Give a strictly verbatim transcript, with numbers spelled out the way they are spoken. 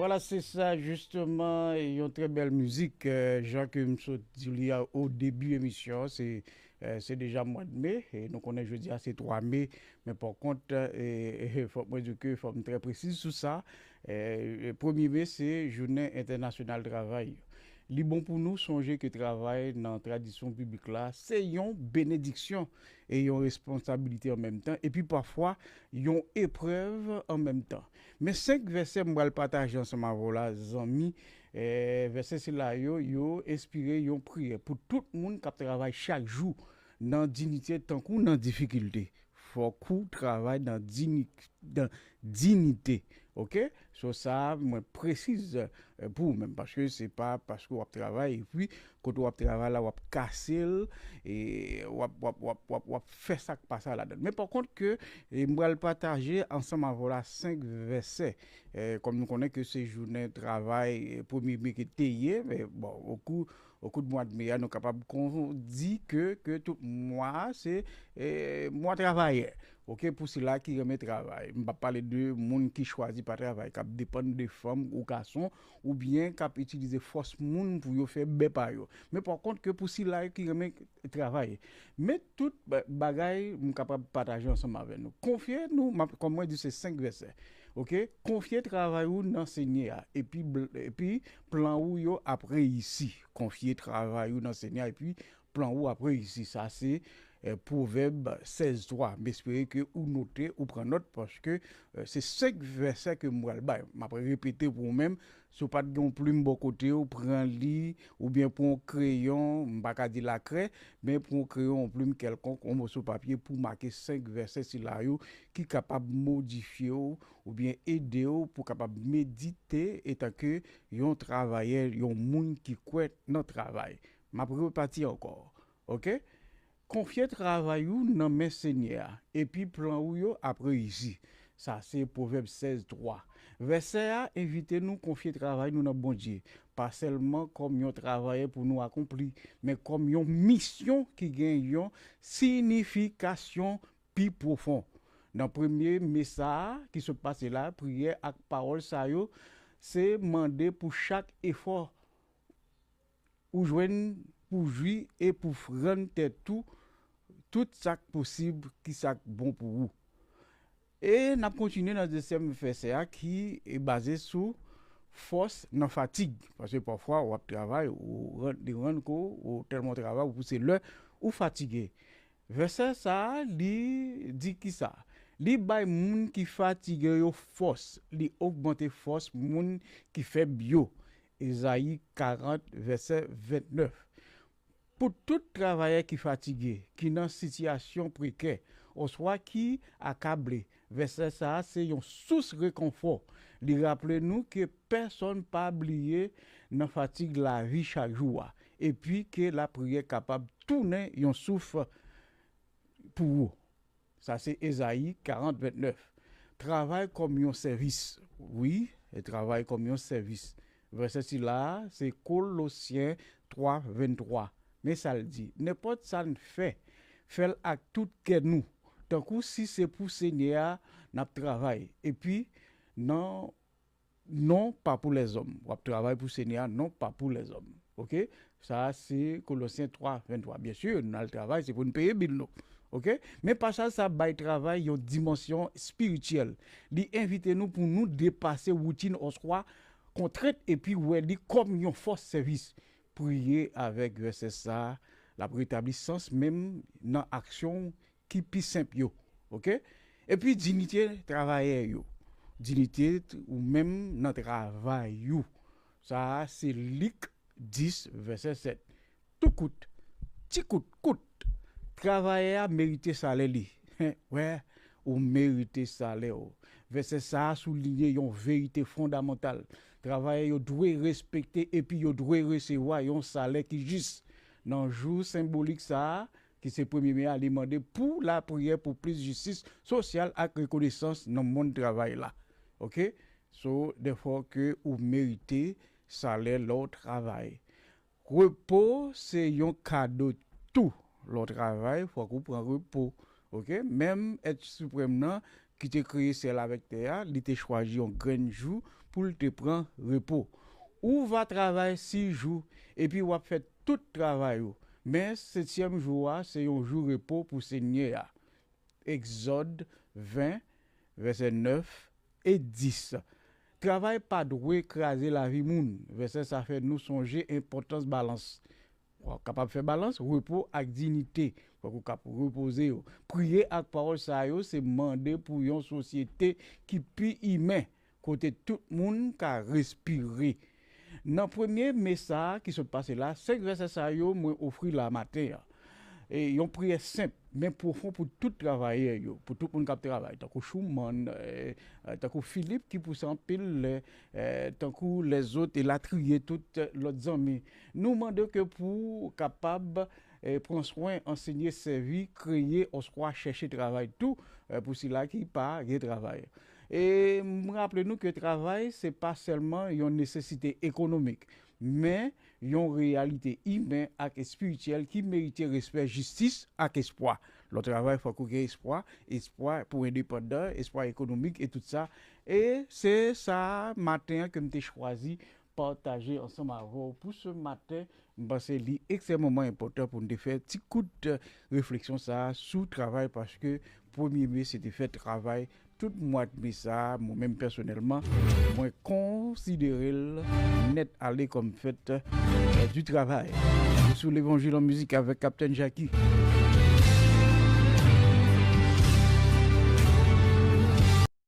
Vwala, se sa, jisteman, yon trè bèl mizik, eh, jan ke m sot di li a, o debi emisyon an, se, eh, se deja mwa de me, e nou konnen jodi a se twa me, men pa kont, eh, eh, fòk mwen di ke fòk m trè presiz sou sa, eh, premye me se jounen entènasyonal travay. Li bon pou nou sonje ke travay nan tradisyon biblik la, se yon benediksyon e yon responsabilite an menm tan, epi pafwa yon eprèv an menm tan. Men senk vèsè m pral pataje ansanm avè w la, zanmi. Eh, vèsè sila yo, yo enspire yon priyè pou tout moun k ap travay chak jou nan diyite tankou nan difikilte. Fòk ou travay nan dini-, nan diyite. Oke? So sa, mwen presize, eh, pou ou menm, paske se pa paske w ap travay, epi kote w ap travay la, w ap kase l, e w ap, w ap, w ap, w ap, w ap fè sa k pa sa ladan l. Men pa kont ke, e m pral pataje ansanm avè w la senk vèsè. Eh, kòm nou konnen ke se jounen travay, eh, premye me ke te ye, men bon, okou, okou de mwa de me a, nou kapab kon-, di ke, ke tout mwa a se, eh, mwa travayè. Oke, pou sila ki renmen travay. M p ap pale de moun ki chwazi pa travay, k ap depann de fanm ou gason, oubyen k ap itilize fòs moun pou yo fè bè pa yo. Men pa kont ke pou sila yo ki renmen travay. Men tout ba-, bagay m kapab pataje ansanm avè nou. Konfye nou, m ap, kòm mwen di, se senk vèsè. Oke? Konfye travay ou nan Senyè a, epi bl-, epi plan ou yo ap reyisi. Konfye travay ou nan Senyè a, epi plan ou ap reyisi. Sa se, eh, Pwovèb sèz twa. M espere ke ou note, ou pran nòt, paske, eh, se senk vèsè ke m pral bay. M ap repete pou ou menm. Si w pa t gen yon plim bò kote w, pran li, oubyen pran yon kreyon, m pa ka di lakrè, men pran yon kreyon, yon plim kèlkonk, yon moso papye pou make senk vèsè sila yo ki kapab modifye w oubyen ede w pou w kapab medite etanke yon travayè, yon moun ki kwè nan travay. M ap repati ankò. Oke? Konfye travay ou nan men Senyè a, epi plan ou yo ap reyisi. Sa se Pwovèb sèz twa. Vèsè a envite nou konfye travay nou nan Bondye, pa sèlman kòm yon travay pou nou akonpli, men kòm yon misyon ki gen yon siyifikasyon pi pwofon. Nan premye me sa a ki sot pase la, priyè ak pawòl sa yo se mande pou chak efò ou jwenn pou jwi e pou rann tèt ou tout sa k posib ki sa k bon pou ou. E n ap kontinye nan dezyèm vèsè a ki e baze sou fòs nan fatig. Paske pafwa w ap travay, ou rann, li rann kò ou tèlman w travay, ou pouse lè, ou fatige. Vèsè sa a, li di kisa? Li bay moun ki fatige yo fòs. Li ogmante fòs moun ki fèb yo. Ezayi karant, vèsè ventnèf. Pou tout travayè ki fatige, ki nan sitiyasyon prekè, oswa ki akable, vèsè sa a se yon sous rekonfò. Li raple nou ke pèsonn pa bliye nan fatig lavi chak jou a, epi ke lapriyè kapab tounen yon souf pou ou. Sa se Ezayi karant ventnèf. Travay kòm yon sèvis. Wi, e travay kòm yon sèvis. Vèsè sila a, se Kolosyen twa venntwa. Men sa l di, nenpòt sa n fè, fè l ak tout kè nou, tankou si se pou Senyè a n ap travay, epi nan non pa pou lèzòm. W ap travay pou Senyè a, non pa pou lèzòm. Oke? Sa a se Kolosyen twa venntwa. Byen si, n al travay, se pou n peye bil nou. Oke? Men pasaj sa bay travay yon dimansyon espirityèl. Li envite nou pou nou depase woutin oswa kontrent epi wè li kòm yon fòs sèvis. Priye avèk vèsè sa a, l ap retabli sans menm nan aksyon ki pi senp yo. Oke? Epi diyite travayè yo. Diyite t-, ou menm nan travay ou. Sa a se Lik dis, vèsè sèt. Tou kout, ti kout, kout. Travayè a merite salè li. Wè, ou merite salè w. Vèsè sa a souliye yon verite fondamantal. Travayè yo dwe respekte epi yo dwe resevwa yon salè ki jis. Nan jou senbolik sa a, ki se premye me a, li mande pou lapriyè pou plis jistis sosyal ak rekonesans nan mond travay la. Oke? So, dèfwa ke ou merite salè lè w travay. Repo se yon kado tou. Lè w travay, fòk ou pran repo. Oke? Menm Èt Siprèm nan ki te kreye syèl avèk tè a, li te chwazi yon grenn jou pou l te pran repo. Ou va travay sis jou, epi w ap fè tout travay ou. Men setyèm jou a, se yon jou repo pou Senyè a. Egzòd ven, vèsè nèf e dis. Travay pa dwe kraze lavi moun. Vèsè sa fè nou sonje enpòtans balans. W ap kapab fè balans, repo ak diyite. Fòk ou kab repoze yo. Priye ak pawòl sa yo se mande pou yon sosyete ki pi imen, kote tout moun ka respire. Nan premye me sa a ki sot pase la, senk vèsè sa yo mwen ofri la maten an. E yon priyè senp, men pwofon pou tout travayè yo, pou tout moun k ap travay, tankou Schumann, eh, eh, tankou Philippe ki pouse anpil lè, eh, tankou lèzòt elatriye, tout, eh, lòt zanmi. Nou mande ke pou kapab, eh, pran swen, ansenye, sèvi, kreye, oswa chèche travay tou, eh, pou sila ki pa gen travay. E m raple nou ke travay se pa sèlman yon nesesite ekonomik, men yon reyalite imen ak espirityèl ki merite respè, jistis ak espwa. Lè w travay, fòk ou gen espwa, espwa pou endepandan, espwa ekonomik e tout sa. E se sa maten an ke m te chwazi pataje ansanm avè w pou se maten. M panse li ekstrèmeman enpòtan pou n te fè ti kout refleksyon sa a sou travay, paske premye me se te fè travay. Tout mwa de me sa a, mwen menm pèsonèlman, mwen konsidere l nèt ale kòm fèt, eh, du travay. Sou Levanjil an mizik avèk Kaptenn Jackie.